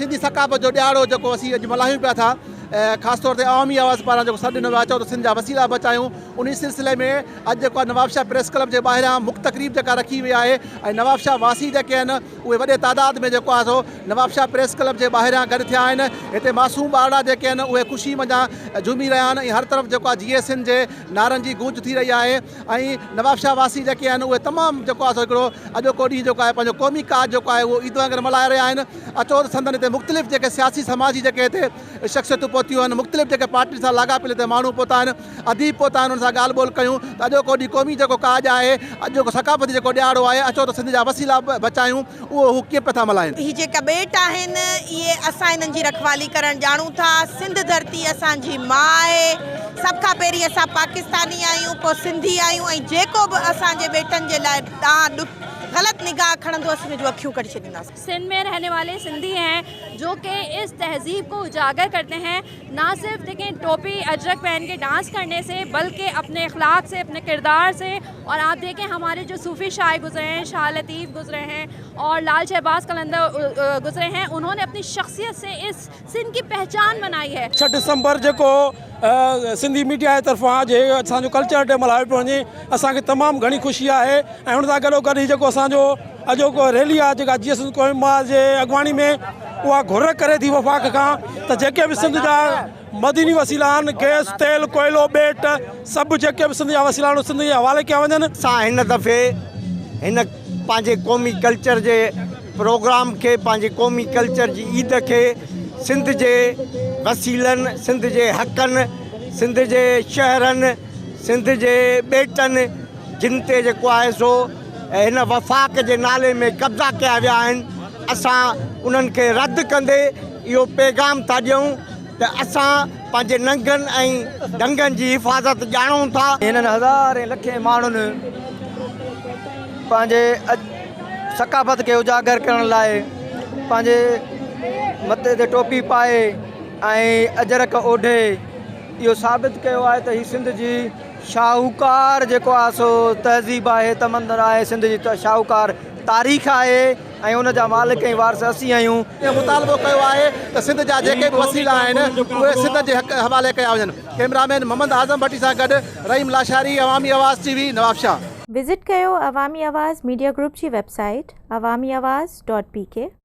سنڌي ثقافت جو ڏهاڙو جيڪو اسين اڄ ملهايون پيا ٿا خاص طور تي عوامي آواز پاران جيڪو سڏ ڏنو ويو آهي چئو ته سنڌ جا وسيلا بچايون انهي سلسلي ۾ اڄ جيڪو آهي نوابشاهه پريس ڪلب جي ٻاهران مک تقريب جيڪا رکي وئي آهي ۽ نوابشاهه واسي جيڪي آهن اهي وڏي تعداد ۾ جيڪو آهي سو نوابشاهه پريس ڪلب جي ٻاهريان گڏ ٿيا آهن هتي معصوم ٻارڙا جيڪي آهن اهي خوشي منجهان جهومي رهيا آهن ۽ هر طرف جيڪو آهي جيئي سنڌ جي نعرن جي گونج ٿي رهي آهي ۽ نوابشاهه واسي جيڪي آهن اهي تمام جيڪو آهي سو هڪڙو اڄوڪو ڏينهن جيڪو آهي پنهنجو قومي ڪاڄ جيڪو آهي اهو عيد وانگر ملهائي رهيا آهن اچو ته سندن هتي مختلف جيڪي سياسي سماجي جيڪي هتي شخصيتون پهتيون آهن مختلف جيڪي پارٽين سان لاڳاپيل هتي ماڻهو پهتا آهن اديب پهتا آهن انهن سان ڳالهه ٻولهه ڪيون ته اڄوڪو ڏينهن قومي جيڪو ڪاڄ آهي اڄوڪو ثقافتي جيڪو ڏهاڙو آهي اچو ته سنڌ جا وسيلا بچايون اهو هو ڪيئن پيا ٿا ملهائين. هي جيڪا ٻيٽ آهن اهي اسان انهن جي رکوالي ڪرڻ ڄاڻون ٿا سنڌ ڌرتي اسان جي ماء آهي سڀ کان پهرين اسان پاڪستاني آهيون پوء سنڌي آهيون ۽ جيڪو به اسان جي ٻيٽن جي لاء ڏانهن غلط نگاهه کڻندو اسين ان جون اکيون ڪڍي ڇڏينداسين. سنڌ ۾ رهني والي سنڌي هين جو ڪي اس تهذيب ڪو اجاگر ڪرتي هين نا صرف ديکين ٽوپي اجرڪ پهن ڪي ڊانس ڪرني سي بلڪه اپني اخلاق سي اپني ڪردار سي اور آپ ديکين هماري جو صوفي شاعر گذري هين شاهه لطيف گذري هين اور لال شهباز قلندر گذري هين انهون ني اپني شخصيت سي اس سنڌ ڪي پهچان بنائي هي. 6 ڊسمبر جيڪو سنڌي ميڊيا جي طرفان جي اسان جو ڪلچر ڊي ملهايو پيو وڃي اسان کي تمام گهڻي خوشي آهي ۽ ان سان گڏو گڏ هي جيڪو اسان جو اڄوڪو ريلي آهي جيڪا جي سنڌ قومي محاذ جي اڳواڻي ۾ اها گهر ڪري ٿي وفاق کان ته جيڪي به سنڌ جا مديني وسيلا آهن گئس تيل ڪوئلو ٻيٽ سڀ جيڪي به سنڌ جا وسيلا آهن سنڌ جي حوالي ڪيا وڃن. اسان هن دفعي هن پنهنجي قومي ڪلچر جي پروگرام کي پنهنجي قومي ڪلچر جي عيد کي سنڌ جي وسيلن سنڌ جي حقن سنڌ جي شهرن سنڌ جي ٻيٽن جن تي جيڪو آهي سو هن وفاق جي نالي ۾ قبضا ڪيا ويا آهن اسان انهن کي رد ڪندي اهو پيغام ٿا ڏيون ته اسان پنهنجي ننگن ۽ ڍنگن جي حفاظت ڄاڻون ٿا. هنن هزارين لکين ماڻهن پنهنجي ثقافت کي اجاگر ڪرڻ لاء پنهنجي مٿي تي ٽوپي پائي ۽ اجرڪ اوڍي اهو ثابت ڪيو آهي ته هي سنڌ جي شاهوڪار جيڪو آهي سو تهذيب آهي تمدن آهي سنڌ جي شاهوڪار تاريخ آهي ۽ ان جا مالڪ ۽ وارث اسين آهيون. مطالبو ڪيو آهي ته سنڌ جا جيڪي به وسيلا آهن اهي سنڌ جي حق حوالي ڪيا وڃن ڪئميرا مين محمد اعظم ڀٽي سان گڏ رحيم لاشاري عوامي آواز ٽي وي نوابشاهه. وزٽ ڪيو عوامي آواز ميڊيا گروپ جي web site Awami Awaz dot P K.